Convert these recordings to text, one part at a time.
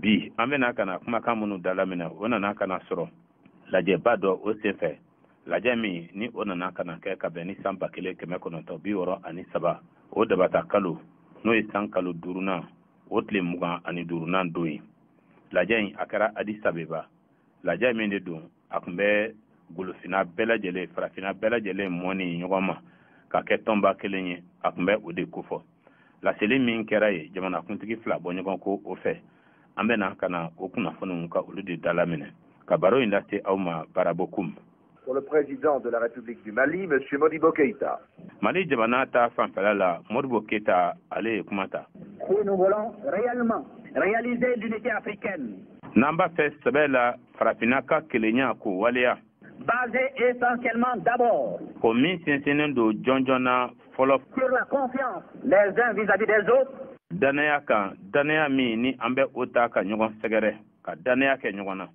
Bi an bɛna ka na kumakan minnu dalaminɛ, o nana ka na sɔrɔ lajɛba dɔ o senfɛ, lajɛ min ni o nana ka na kɛ ka bɛn ni san 1963, o dabata kalo, n'o ye san kalo duurunan, o tile 25nan don ye. Lajɛ in, a kɛra Addis Abeba. Lajɛ min de don, a tun bɛ golofina bɛɛ lajɛlen, farafinna bɛɛ lajɛlen mɔni ɲɔgɔn ma ka kɛ tɔnba kelen ye, a tun bɛ o de kofɔ. Laseli min kɛra yen, jamanakuntigi fila bɔ ɲɔgɔn ko o fɛ, an bɛna ka na o kunnafoniw ka olu de dalaminɛ ka baro in lase aw ma. Barabokum. Pour le président de la République du Mali, M. Modibo Keïta. Mali jamana ta fanfɛla la, Modibo Keïta, ale ye kuma ta. Si nous voulons réellement réaliser l'unité africaine, n'an b'a fɛ sɛbɛ la farafinna ka kelenya k'o waleya, basée essentiellement d'abord o min sinsinnen don jɔnjɔn na fɔlɔ sur la confiance les uns vis-à-vis des autres, dannaya kan, dannaya min ni an bɛ o ta ka ɲɔgɔn sɛgɛrɛ, ka dannaya kɛ ɲɔgɔn na,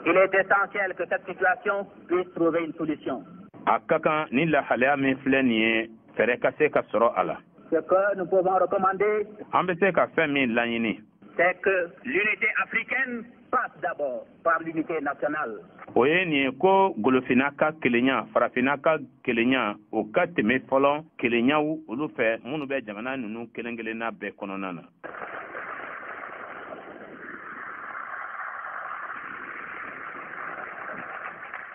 il est essentiel que cette situation puisse trouver une solution. A ka kan ni lahalaya min filɛ nin ye, fɛɛrɛ ka se ka sɔrɔ a la. Ce que nous pouvons recommander, an bɛ se ka fɛn min laɲini, c'est que l'unité africaine passe d'abord par l'unité nationale. O ye nin ye ko golofinna ka kelenya, farafinna ka kelenya, o ka tɛmɛ fɔlɔ kelenyaw olu fɛ minnu bɛ jamana ninnu kelen kelenna bɛɛ kɔnɔna na.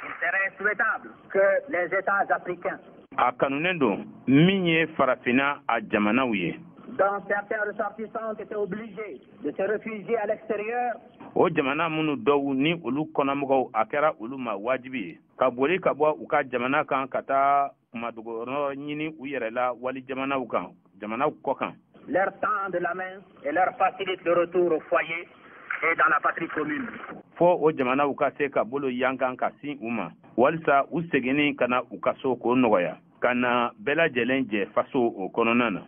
Il serait souhaitable que les États africains, a kanunen don min ye farafinna a jamanaw ye, dont certains ressortissants ont été obligés de se réfugier à l'extérieur, o jamana minnu dɔw ni olu kɔnɔmɔgɔw, a kɛra olu ma wajibi ye ka boli ka bɔ u ka jamana kan ka taa kumadogoyɔrɔ ɲini u yɛrɛ la wali jamanaw kan, jamanaw kɔ kan, leur tendent la main et leur facilitent le retour au foyer et dans la patrie commune. Fɔ o jamanaw ka se ka bolo yankan ka sin u ma walisa u seginni ka na u ka so k'o nɔgɔya, ka na bɛɛ lajɛlen jɛ faso o kɔnɔna na.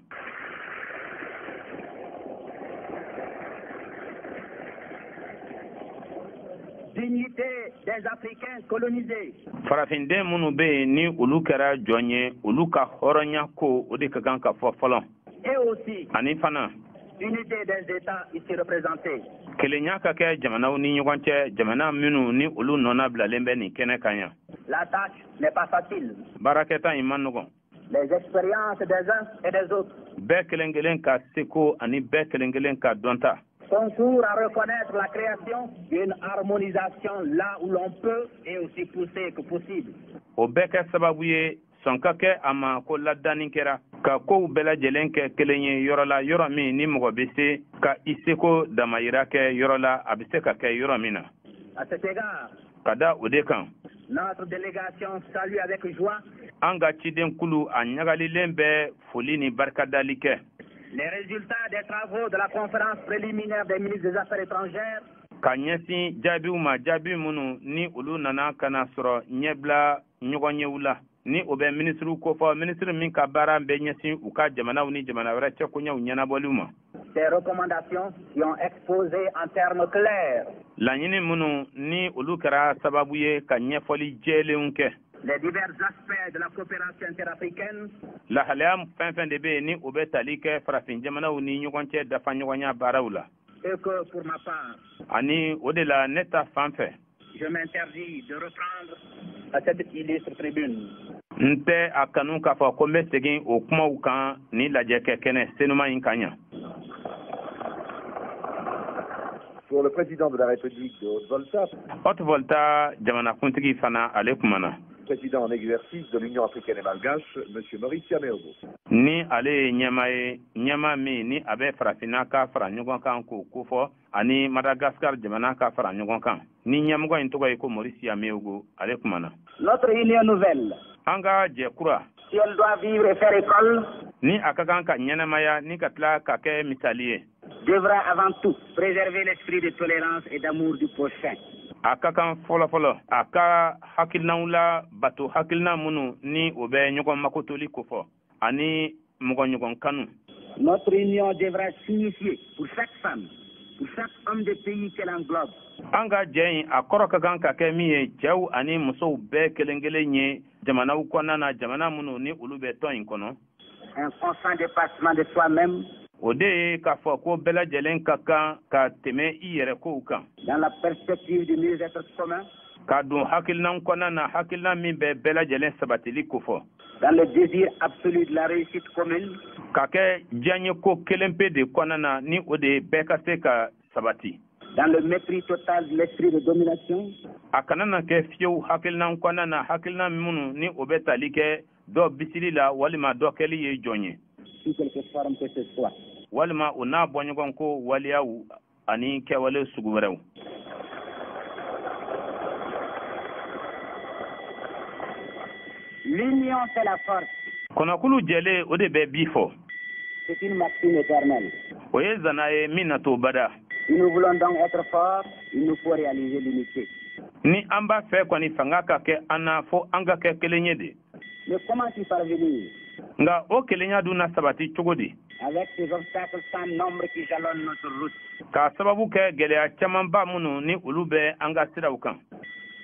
Dignité des Africains colonisés. Farafinden minnu bɛ yen ni olu kɛra jɔn ye, olu ka hɔrɔnya ko, o de ka kan ka fɔ fɔlɔ. Et aussi ani fana unité des États ici représentés. Kelenya ka kɛ jamanaw ni ɲɔgɔn cɛ, jamana minnu ni olu nɔna bilalen bɛ nin kɛnɛ kan yan. La tâche n'est pas facile. Baarakɛta in man nɔgɔn. Les expériences des uns et des autres bɛɛ kelen kelen ka seko ani bɛɛ kelen kelen ka dɔnta concourent à reconnaître la création d'une harmonisation là où l'on peut et aussi poussée que possible. O bɛɛ kɛ sababu ye sɔn ka kɛ a ma ko ladanni kɛra ka kow bɛɛ lajɛlen kɛ kelen ye yɔrɔ la, yɔrɔ min ni mɔgɔ bɛ se ka i seko damayira kɛ yɔrɔ la, a bɛ se ka kɛ yɔrɔ min na. À cet égard, ka da o de kan, notre délégation salue avec joie an ka cidenkulu, a ɲagalilen bɛ foli ni barikadali kɛ les résultats des travaux de la conférence préliminaire des ministres des Affaires étrangères ka ɲɛsin jaabiw ma, jaabi minnu ni olu nana ka na sɔrɔ ɲɛbila ɲɔgɔnyew la, ni o bɛ minisiriw kofɔ, minisiri min ka baara bɛ ɲɛsin u ka jamanaw ni jamana wɛrɛ cɛkoɲɛw ɲɛnabɔliw ma. Ces recommandations qui ont exposé en termes clairs laɲini minnu ni olu kɛra sababu ye ka ɲɛfɔli jɛlenw kɛ les divers aspects de la coopération interafricaine lahalaya fɛn fɛn de bɛ yen ni o bɛ tali kɛ farafin jamanaw ni ɲɔgɔn cɛ dafaɲɔgɔnya baaraw la. Et que pour ma part, ani o de la, ne ta fan fɛ, je m'interdis de reprendre à cette illustre tribune. N tɛ a kanu k'a fɔ ko n bɛ segin o kumaw kan ni lajɛkɛ kɛnɛ senuma in kan yan. Pour le président de la République de Haute-Volta, Haute-Volta jamanakuntigi fana, ale kumana. Président en exercice de l'Union africaine et malgache, M. Maurice Yameogo. Ni ale ye ɲɛma ye, ɲɛma min ni a bɛ farafinna ka fara ɲɔgɔn kan k'o kofɔ, ani Madagascar jamana ka fara ɲɔgɔn kan, ni ɲɛmɔgɔ in tɔgɔ ye ko Maurice Yameogo, ale kumana. Notre union nouvelle, an ka jɛ kura, si elle doit vivre et faire école, ni a ka kan ka ɲɛnamaya ni ka tila ka kɛ misali ye, devra avant tout préserver l'esprit de tolérance et d'amour du prochain. A ka kan fɔlɔfɔlɔ a ka hakilinaw la bato, hakilina minnu ni o bɛ ɲɔgɔn makotoli kofɔ ani mɔgɔ ɲɔgɔn kanu. Notre union devra signifier pour chaque femme, pour chaque homme de pays qu'elle englobe, an ka jɛ in, a kɔrɔ ka kan ka kɛ min ye cɛw ani musow bɛɛ kelen kelen ye jamanaw kɔnɔna na, jamana minnu ni olu bɛ tɔn in kɔnɔ, un constant dépassement de soi-même, O de ye k'a fɔ ko bɛɛ lajɛlen ka kan ka tɛmɛ i yɛrɛ kow kan. Dans la perspective du mieux-être commun. Ka don hakilina kɔnɔna na, hakilina min bɛ bɛɛ lajɛlen sabatili kofɔ. Dans le désir absolu de la réussite commune. Ka kɛ diyaɲɛ ko kelen pe de kɔnɔna na, ni o de ye bɛɛ ka se ka sabati. Dans le mépris total de l'esprit de domination. A kana na kɛ fiyewu hakilina kɔnɔna na, hakilina minnu ni o bɛ tali kɛ dɔ bisili la walima dɔ kɛli ye jɔn ye. Sous quelque forme que ce soit. Walima o n'a bɔɲɔgɔn ko waleyaw ani kɛwale sugu wɛrɛw. L'union fait la force. Kɔnɔkulu jɛlen, o de bɛ bi fɔ. C'est une maxime éternelle. O ye zana ye min na to bada. Si nous voulons donc être forts, il nous faut réaliser l'unité. Ni an b'a fɛ kɔni fanga ka kɛ an na, fo an ka kɛ kelen ye de. Mais comment y parvenir? Nka o kelenya dun na sabati cogo di? Avec ces obstacles sans nombre qui jalonnent notre route. K'a sababu kɛ gɛlɛya camanba minnu ni olu bɛ an ka siraw kan.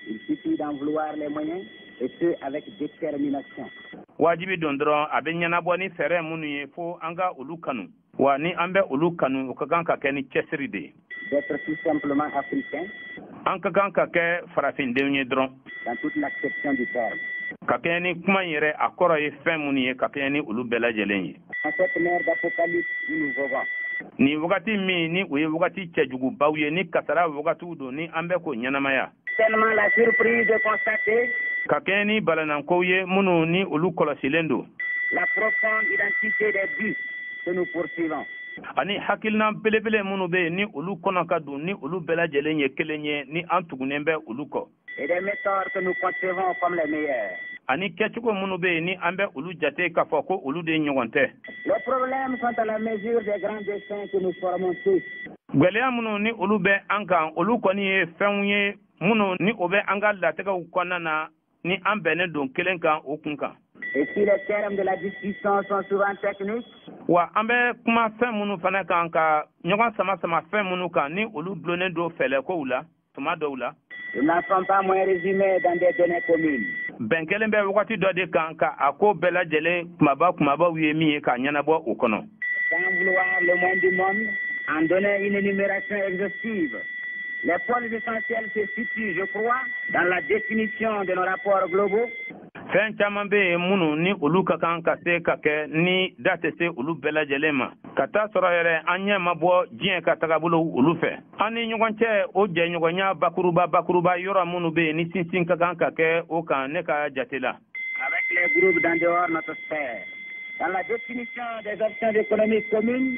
Il suffit d'en vouloir les moyens et ce avec détermination. Wajibi don dɔrɔn, a bɛ ɲɛnabɔ ni fɛɛrɛ minnu ye, fo an ka olu kanu. Wa ni an bɛ olu kanu, o ka kan ka kɛ ni cɛsiri de ye. D'être tout simplement africain. An ka kan ka kɛ farafindenw ye dɔrɔn. Dans toute l'acception du terme. Ka kɛɲɛ ni kuma in yɛrɛ a kɔrɔ ye fɛn minnu ye, ka kɛɲɛ ni olu bɛɛ lajɛlen ye. En cette mer d'apocalypse où nous voguons. Nin wagati min ni o ye wagati cɛjugubaw ye, ni kasara wagatiw don, ni an bɛ k'o ɲɛnamaya. Tellement la surprise de constater. Ka kɛɲɛ ni balanankow ye minnu ni olu kɔlɔsilen don. La profonde identité des buts que nous poursuivons. Ani hakilina belebele minnu bɛ yen, ni olu kɔnɔ ka don, ni olu bɛɛ lajɛlen ye kelen ye, ni an tugunnen bɛ olu kɔ. Et des méthodes que nous concevons comme les meilleures. Ani kɛcogo minnu bɛ yen, ni an bɛ olu jate k'a fɔ ko olu de ɲɔgɔn tɛ. Les problèmes sont à la mesure des grands desseins que nous formons tous. Gwɛlɛya minnu ni olu bɛ an kan, olu kɔni ye fɛnw ye minnu ni o bɛ an ka latigɛw kɔnɔna na, ni an bɛnnen don kelen kan o kun kan. Et si les termes de la discussion sont souvent techniques, wa an bɛ kuma fɛn minnu fana kan, ka ɲɔgɔn sama sama fɛn minnu kan, ni olu dulonnen don fɛlɛkow la tuma dɔw la, ils n'en sont pas moins résumés dans des données communes. Bɛn kelen bɛ wagati dɔ de kan ka a ko bɛɛ lajɛlen kumaba kumabaw ye min ye, k'a ɲɛnabɔ o kɔnɔ. Sans vouloir le moins du monde en donner une énumération exhaustive, les points essentiels se situent, je crois, dans la définition de nos rapports globaux. Fɛn caman bɛ yen minnu ni olu ka kan ka se ka kɛ, ni da tɛ se olu bɛɛ lajɛlen ma, ka taa sɔrɔ yɛrɛ an ɲɛ ma bɔ diɲɛ ka tagabolo olu fɛ. An ni ɲɔgɔn cɛ, o jɛɲɔgɔnya bakuruba bakuruba yɔrɔ minnu bɛ yen, ni sinsin ka kan ka kɛ o kan, ne ka jate la. Avec les groupes d'en dehors notre sphère. Dans la définition des options économiques communes.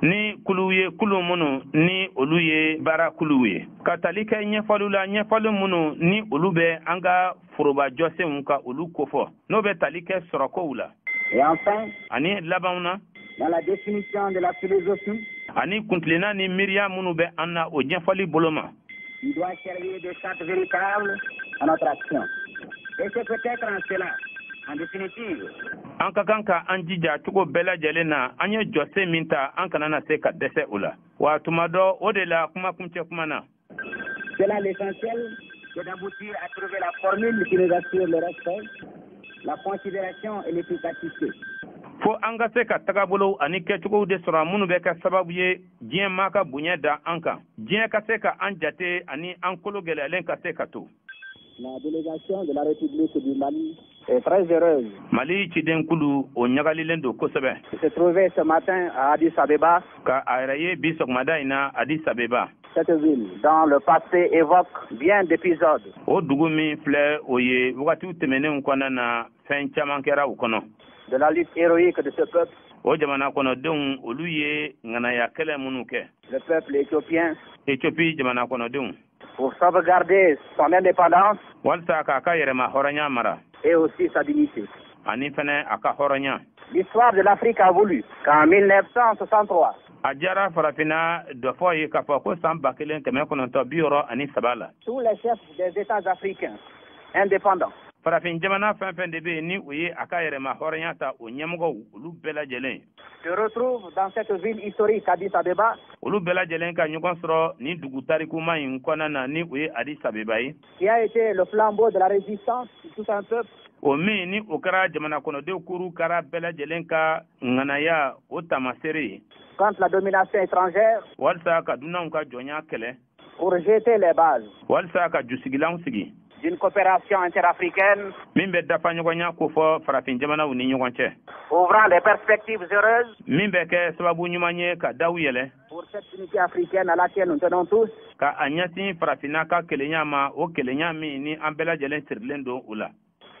Ni kulu ye, kulu minnu ni olu ye baara kuluw ye, ka tali kɛ ɲɛfɔliw la, ɲɛfɔli minnu ni olu bɛ an ka foroba jɔsenw ka olu kofɔ, n'o bɛ tali kɛ sɔrɔkow la. Et enfin, ani labanw na, dans la définition de la philosophie, ani kuntilenna ni miiriya minnu bɛ an na, o ɲɛfɔli bolo ma. qui doit servir de charte véritable à notre action. Et c'est peut-être en cela, en définitive, an ka kan ka an jija cogo bɛɛ lajɛlen na, an ye jɔsen min ta, an kana na se ka dɛsɛ o la. Wa tuma dɔ, o de la, kuma kuncɛ kuma na, c'est là l'essentiel, c'est d'aboutir à trouver la formule qui nous assure le respect, la considération et l'efficacité. Fo an ka se ka tagabolo ani kɛcogow de sɔrɔ minnu bɛ kɛ sababu ye diɲɛ maa ka bonya da an kan, diɲɛ ka se ka an jate ani an kolo gɛlɛyalen ka se ka to. La délégation de la République du Mali est très heureuse Mali cidenkulu, o ɲagalilen don kosɛbɛ de se trouver ce matin à Addis Abeba, ka a yɛrɛ ye bi sɔgɔmada in na Addis Abeba. Cette ville dont le passé évoque bien d'épisodes O dugu min filɛ, o ye wagatiw tɛmɛnenw kɔnɔna na, fɛn caman kɛra o kɔnɔ. de la lutte héroïque de ce peuple, O jamana kɔnɔdenw, olu ye ŋanaya kɛlɛ minnu kɛ, le peuple éthiopien, Ethiopie jamana kɔnɔdenw, pour sauvegarder son indépendance walisa k'a ka yɛrɛma hɔrɔnya mara et aussi sa dignité. ani fɛnɛ a ka hɔrɔnya. L'histoire de l'Afrique a voulu qu'en 1963, A diyara Farafinna dɔfɔ ye k'a fɔ ko san 1963 la, tous les chefs des États africains indépendants Farafin jamana fɛn fɛn de bɛ yen ni o ye a ka yɛrɛma hɔrɔnya ta, o ɲɛmɔgɔw, olu bɛɛ lajɛlen, se retrouvent dans cette ville historique, Addis Abeba, olu bɛɛ lajɛlen ka ɲɔgɔn sɔrɔ nin dugu tarikuma in kɔnɔna na, ni o ye Addis Abeba ye, qui a été le flambeau de la résistance de tout un peuple, o min ni o kɛra jamana kɔnɔdenw kuru kɛra bɛɛ lajɛlen ka ŋanaya o taamasere ye, contre la domination étrangère, walisa ka dunanw ka jɔnya kɛlɛ, pour jeter les bases walisa ka jusigilanw sigi d'une coopération interafricaine min bɛ dafa ɲɔgɔnya kofɔ farafin jamanaw ni ɲɔgɔn cɛ, ouvrant des perspectives heureuses min bɛ kɛ sababu ɲuman ye ka daw yɛlɛ pour cette unité africaine à laquelle nous tenons tous, ka a ɲɛsin farafinna ka kelenya ma, o kelenya min ni an bɛɛ lajɛlen sirilen don o la,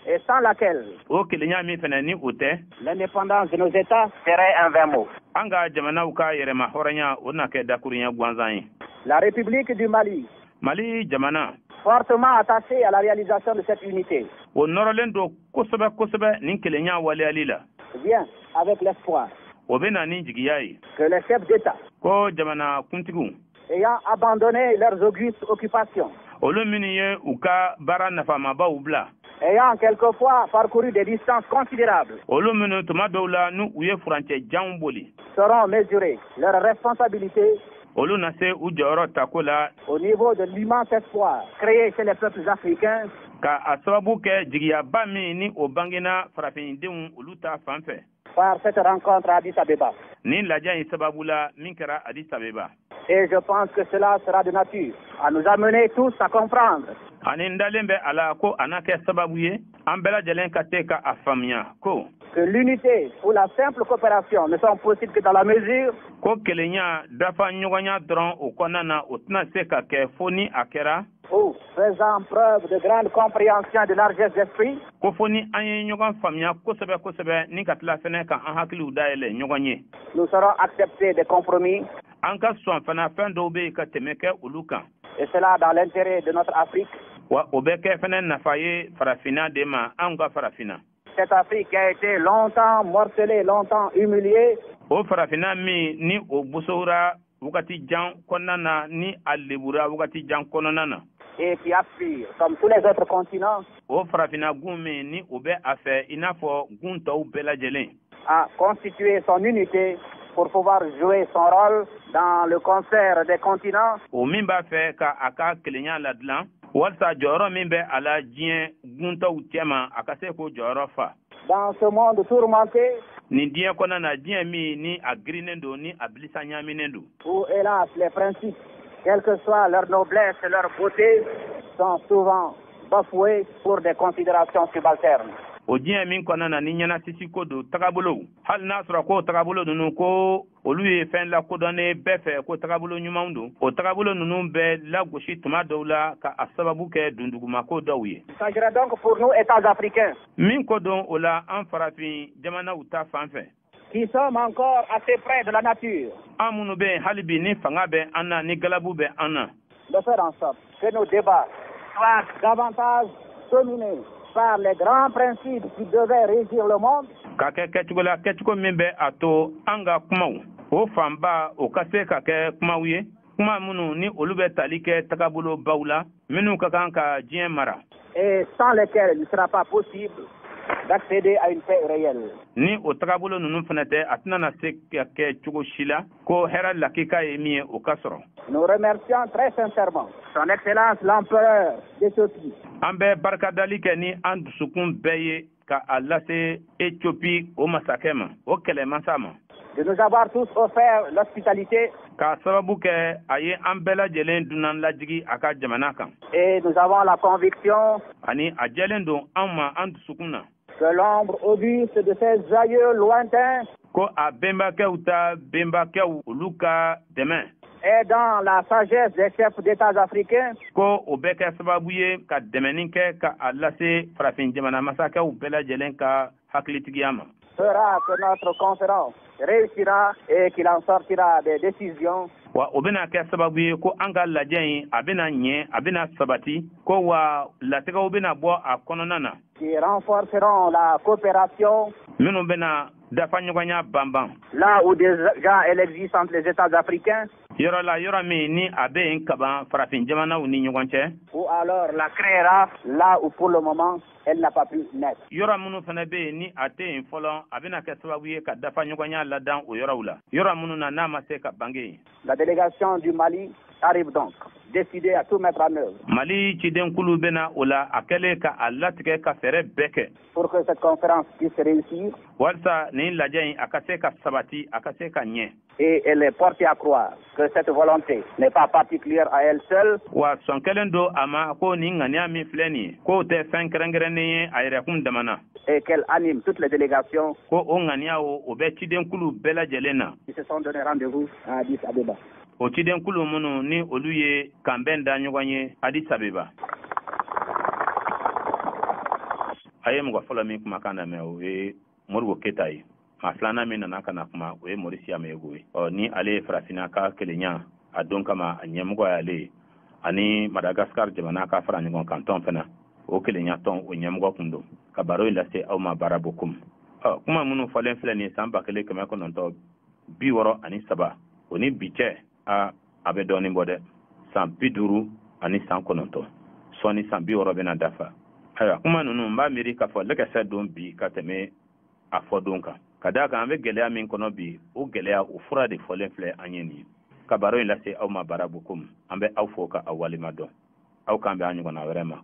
et sans laquelle o kelenya min fɛnɛ ni o tɛ, l'indépendance de nos États serait un vain mot. An ka jamanaw ka yɛrɛma hɔrɔnya, o na kɛ dakurunya gansan ye. La République du Mali, Mali jamana, fortement attachée à la réalisation de cette unité, o nɔrɔlen don kosɛbɛ kosɛbɛ nin kelenya waleyali la, vient avec l'espoir o bɛ na ni jigiya ye que les chefs d'État, ko jamana kuntigiw, ayant abandonné leurs augustes occupations, olu minnu ye u ka baara nafamabaw bila, ayant quelquefois parcouru des distances considérables, olu minnu tuma dɔw la n'u u ye furancɛ janw boli, sauront mesurer leurs responsabilités olu na se u jɔyɔrɔ tako la au niveau de l'immense espoir créé chez les peuples africains ka a sababu kɛ jigiyaba min ni o bangena farafindenw olu ta fan fɛ par cette rencontre à Addis Abeba. Nin lajɛ in sababu la min kɛra Addis Abeba. Et je pense que cela sera de nature à nous amener tous à comprendre Ani n dalen bɛ a la ko a na kɛ sababu ye an bɛɛ lajɛlen ka se ka a faamuya ko que l'unité ou la simple coopération ne sont possibles que dans la mesure ko kelenya dafa ɲɔgɔnya dɔrɔn o kɔnɔna na, o tɛna se ka kɛ fo ni a kɛra où, faisant preuve de grande compréhension et de largesse d'esprit, ko fo ni an ye ɲɔgɔn faamuya kosɛbɛ kosɛbɛ, ni ka tila fɛnɛ ka an hakiliw dayɛlɛ ɲɔgɔn ye, nous saurons accepter des compromis, an ka sɔn fana fɛn dɔw bɛ yen ka tɛmɛ kɛ olu kan, et cela dans l'intérêt de notre Afrique, wa o bɛ kɛ fɛnɛ nafa ye farafinna de ma, anw ka farafinna, cette Afrique qui a été longtemps morcelée, longtemps humiliée, o farafinna min ni o bosora wagati jan kɔnɔna na, ni a lebura wagati jan kɔnɔna na, et qui aspire, comme tous les autres continents, o farafinna gun min ni o bɛ a fɛ i n'a fɔ gun tɔw bɛɛ lajɛlen, à constituer son unité pour pouvoir jouer son rôle dans le concert des continents, o min b'a fɛ ka a ka kelenya ladilan walisa jɔyɔrɔ min bɛ a la diɲɛ guntɔw cɛma, a ka se k'o jɔyɔrɔ fa dans ce monde tourmenté nin diɲɛ kɔnɔna na, diɲɛ min ni a girinnen don, ni a bilisa ɲaaminen don, où, hélas, les principes, quelle que soit leur noblesse et leur beauté, sont souvent bafoués pour des considérations subalternes. O diɲɛ min kɔnɔna na ni ɲɛnasisi ko don, tagabolow, hali n'a sɔrɔ ko tagabolo ninnu ko olu ye fɛn lakodɔnnen bɛɛ fɛ ko tagabolo ɲumanw don, o tagabolo ninnu bɛ lagosi tuma dɔw la ka a sababu kɛ dundugumako dɔw ye. Il s'agirait donc pour nous, États africains, Min ko don o la, an farafin jamanaw ta fan fɛ, qui sommes encore assez près de la nature, an minnu bɛ yen hali bi ni fanga bɛ an na, ni galabu bɛ an na, de faire en sorte que nos débats soient davantage dominés par les grands principes qui devaient régir le monde ka kɛ kɛcogo la, kɛcogo min bɛ a to an ka kumaw o fanba o ka se ka kɛ kumaw ye, kuma minnu ni olu bɛ tali kɛ tagabolo baw la minnu ka kan ka diɲɛ mara, et sans lesquels il ne sera pas possible d'accéder à une paix réelle. Ni o tagabolo ninnu fana tɛ, a tɛna na se ka kɛ cogo si la ko hɛrɛ lakika ye min ye, o ka sɔrɔ. Nous remercions très sincèrement Son Excellence l'Empereur d'Éthiopie An bɛ barikadali kɛ ni an dusukun bɛɛ ye ka a lase Etiopi o masakɛ ma, o kɛlɛmasa ma, de nous avoir tous offert l'hospitalité k'a sababu kɛ a ye an bɛɛ lajɛlen dunan lajigi a ka jamana kan, et nous avons la conviction ani a jɛlen don an ma an dusukun na que l'ombre auguste de ses aïeux lointains ko a bɛnbakɛw ta bɛnbakɛw olu ka dɛmɛ est dans la sagesse des chefs d'État africains ko o bɛ kɛ sababu ye ka dɛmɛni kɛ ka a lase farafin jamana masakɛw bɛɛ lajɛlen ka hakilitigiya ma, fera que notre conférence réussira et qu'il en sortira des décisions wa o bɛna kɛ sababu ye ko an ka lajɛ in, a bɛna ɲɛ, a bɛna sabati, ko wa latigɛw bɛna bɔ a kɔnɔna na qui renforceront la coopération minnu bɛna dafa ɲɔgɔnya banban là où déjà elle existe entre les États africains. Yɔrɔ la, yɔrɔ min ni a bɛ yen kaban farafin jamanaw ni ɲɔgɔn cɛ. Ou alors la créera là où pour le moment elle n'a pas pu naître. Yɔrɔ minnu fana bɛ yen ni a tɛ yen fɔlɔ, a bɛna kɛ sababu ye ka dafa ɲɔgɔnya ladan o yɔrɔw la, yɔrɔ minnu na n'a ma se ka bange yen. La délégation du Mali arrive donc décidée à tout mettre en œuvre. Mali cidenkulu bɛna o la, a kɛlen ka a latigɛ ka fɛɛrɛ bɛɛ kɛ. Pour que cette conférence puisse réussir. Walisa nin lajɛ in, a ka se ka sabati, a ka se ka ɲɛ. Et elle est portée à croire que cette volonté n'est pas particulière à elle seule. Wa sɔn kɛlen don a ma ko nin ŋaniya min filɛ nin ye, k'o tɛ fɛn kɛrɛnkɛrɛnnen ye a yɛrɛkun dama. Et qu'elle anime toutes les délégations. Ko o ŋaniya o, o bɛ cidenkulu bɛɛ lajɛlen na. Qui se sont donné rendez-vous à Addis Abeba. O cidenkulu minnu ni olu ye kanbɛn da ɲɔgɔn ye Addis Abeba. A ye mɔgɔ fɔlɔ min kumakan lamɛn, o ye Modibo Keyita ye. Maa filanan min nana ka na kuma, o ye Maurice Yameogo ye. Ɔ, ni ale ye farafinna ka kelenya a don kama a ɲɛmɔgɔ y'ale ye, ani Madagascar jamana ka fara ɲɔgɔn kan tɔn fana, o kelenya tɔn, o ɲɛmɔgɔ kun don. Ka baro in lase aw ma, baara bokum. Ɔ, kuma minnu fɔlen filɛ nin ye, san 1963, o ni bi cɛ, a bɛ dɔɔnin bɔ dɛ, san 59, sɔɔni san 60 bɛna dafa. Ayiwa, kuma ninnu, n b'a miiri k'a fɔ lɛkɛsɛ don bi ka tɛmɛ a fɔ don kan, ka d'a kan an bɛ gɛlɛya min kɔnɔ bi, o gɛlɛya, o fura de fɔlen filɛ an ye nin ye. Ka baro in lase aw ma, bara bokum. An bɛ aw fo ka aw walima dɔn. Aw k'an bɛn a ɲɔgɔnna wɛrɛ ma.